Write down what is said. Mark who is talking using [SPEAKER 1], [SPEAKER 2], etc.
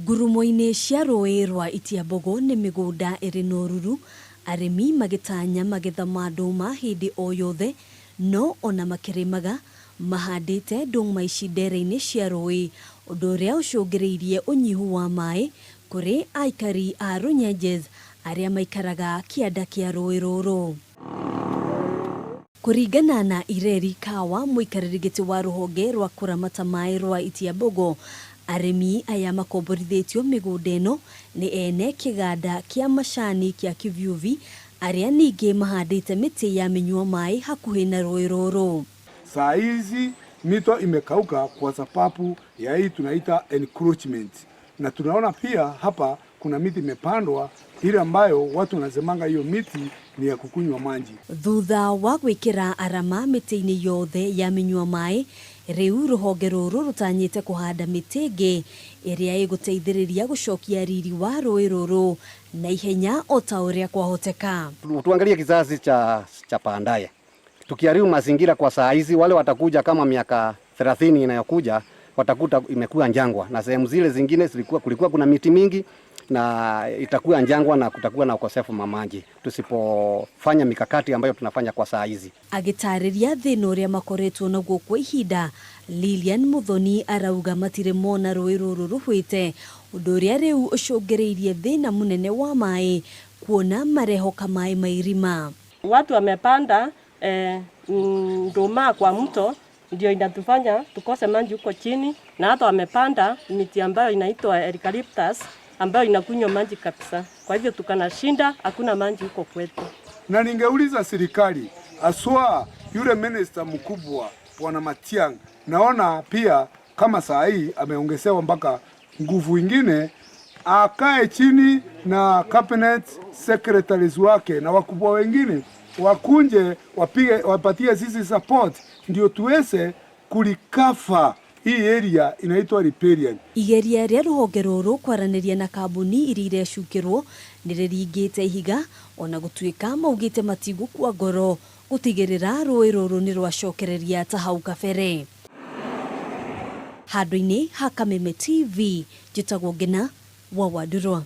[SPEAKER 1] Ngurumo-inĩ cia rũĩ rwa Itiambogo nĩ mĩgũnda ĩrĩ na ũruru, arĩmi magĩtanya magetha ma ndũma hĩndĩ o yothe, no ona makĩrĩmaga, mahandĩte ndũma ici ndere-inĩ cia rũĩ, ũndũ ũrĩa ũcũngĩrĩirie ũnyihu wa maĩ kũrĩ aikari a Runyenjes arĩa maikaraga kĩanda kĩa rũĩ rũrũ. Kũringana na Ireri Kawa, mũikarĩri gĩtĩ wa rũhonge rwa kũramata maĩ rwa Itiambogo, arĩmi aya makomborithĩtio mĩgũnda ĩno nĩ ene kĩganda kĩa macani kĩa Kivyuvi arĩa ningĩ mahandĩte mĩtĩ ya mĩnyua maĩ hakuhĩ na rũĩ rũrũ.
[SPEAKER 2] Saa hizi mito imekauka kwa sababu ya hii tunaita encroachment, na tunaona pia hapa kuna miti imepandwa ile ambayo watu wanasemanga hiyo miti ni ya kukunywa maji.
[SPEAKER 1] Thutha wa gwĩkĩra arama mĩtĩ-inĩ yothe ya mĩnyua maĩ, rĩu rũhonge rũrũ rũtanyĩte kũhanda mĩtĩ ĩngĩ ĩrĩa ĩgũteithĩrĩria gũcokia riri wa rũĩ rũrũ na ihenya o ta ũrĩa kwahoteka.
[SPEAKER 3] Tuangalie kizazi cha baadaye. Tukiharibu mazingira kwa saa hizi, wale watakuja kama miaka 30 inayokuja watakuta imekuwa jangwa, na sehemu zile zingine zilikuwa kulikuwa kuna miti mingi na itakuwa jangwa na kutakuwa na ukosefu wa maji tusipofanya mikakati ambayo tunafanya kwa saa hizi.
[SPEAKER 1] Agĩtarĩria thĩna ũrĩa makoretwo naguo kwa ihinda, Lilian Muthoni arauga matirĩ mona rũĩ rũrũ rũhwĩte, ũndũ ũrĩa rĩu ũcũngĩrĩirie thĩna mũnene wa maĩ kuona marehoka maĩ ma irima.
[SPEAKER 4] Watu wamepanda nduma kwa mto ndio inatufanya tukose maji huko chini, na hata wamepanda miti ambayo inaitwa eucalyptus ambayo inakunywa maji kabisa. Kwa hivyo tukana shinda, hakuna maji huko kwetu.
[SPEAKER 2] Na ningeuliza serikali aswa yule minister mkubwa Bwana Matiang'i, naona pia kama saa hii ameongezewa mpaka nguvu ingine, akae chini na cabinet secretaries wake na wakubwa wengine wakunje wapige, wapatie sisi support ndio tuweze kurecover hii area inaitwa riparian.
[SPEAKER 1] Igeria rĩa rũhonge rũrũ kwaranĩria na kambuni iria irecukĩrwo nĩ rĩringĩte ihiga ona gũtuĩka maugĩte matigũkua ngoro gũtigĩrĩra rũĩ rũrũ nĩ rwacokereria ta hau kabere. Handũ-inĩ ha Kameme TV, njĩtagwo Ngina wa Wandurwa.